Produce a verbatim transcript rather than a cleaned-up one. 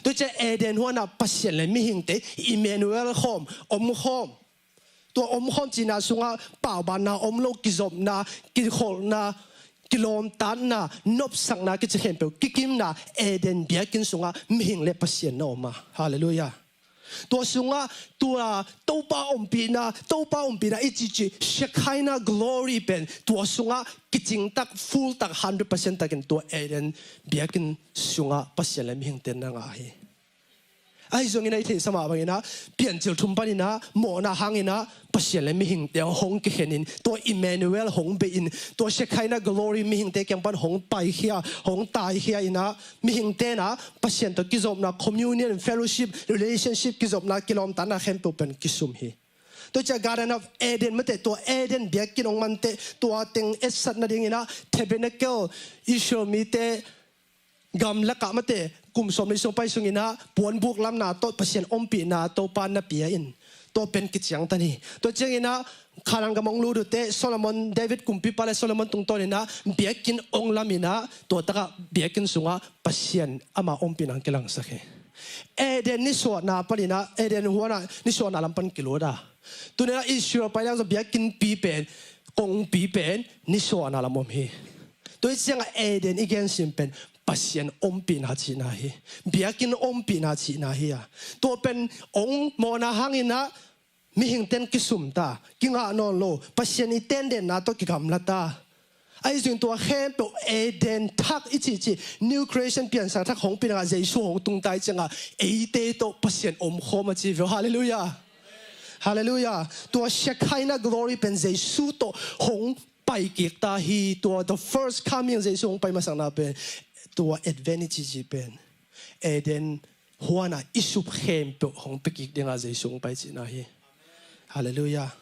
Tua ciang Eden huanah Pasian le mihingte Emmanuel khawm om khawm. Tua om khawm cihna sungah paubanna om lo, kizopna, kikholhna, kilawmtatna, nopsakna kici khempeuh kikimna Eden biakinn sungah mihing le Pasian na om a. Halleluiah. Tua sungah tua Topa ompihna, Topa ompihna i cihcih Shekinah glory pen tua sungah kicingtak, fulltak, hundred percent takin tua Eden biakinn sungah Pasian le mihingte na ngah hi. Ahi zongin a i theihsa mah banginah Piancil thum paninah mawhna hanginah Pasian le mihingte hong kikhenin tua Emmanuel hong beihin tua Shekinah glory mihingte kiang pan hong paikhia, hong taikhia inah mihingte na Pasian tawh kizopna, communion, fellowship, relationship, kizopna, kilawmtatna khempeuh pen kisum hi. Tua ciah Garden of Eden mateh, tua Eden biakinn hong manteh, tua teng etsat nadinginah tabernacle, Israel mite gamlakah mateh kum sawm le sung pai sunginah puanbuk lamna tawh Pasian ompihna Topa na pia in tua pen kiciangtan hi. Tua cianginah Khanaan gam hong lut uhteh Solomon, David kumpipa le Solomon tungtawninah biakinn hong laminah tua takah biakinn sungah Pasian ama ompihna hong kilangsak hi. Eden nisuahna paninah, Eden huanah nisuahna lam pan kilut a, tuninah Israel pai liang zong biakinnpi pen, kongpi pen nisuahna lam om hi. Tua hi ciangah Eden i gensim pen Pasian ompihna cihna hi. Biakinn ompihna cihna hi a. Tua pen hong mawhna hanginah mihingten kisum ta, kingah nawn lo, Pasian i tendenna tawh kigamla ta. Ahi zongin tua khempeuh Eden thak i cihcih, new creation, piansak thak hong pi dingah Jesu hong tung ta hi ciangah eite tawh Pasian om khawm a ci veu. Halleluiah. Halleluiah. Tua Shekinah glory pen Jesu tawh hong pai kik ta hi. Tua the first coming Jesu hong pai masakna pen tua Advent i cihcih pen Eden huanah i sup khempeuh hong pia kik dingah Jesu hong pai cihna hi. Halleluiah.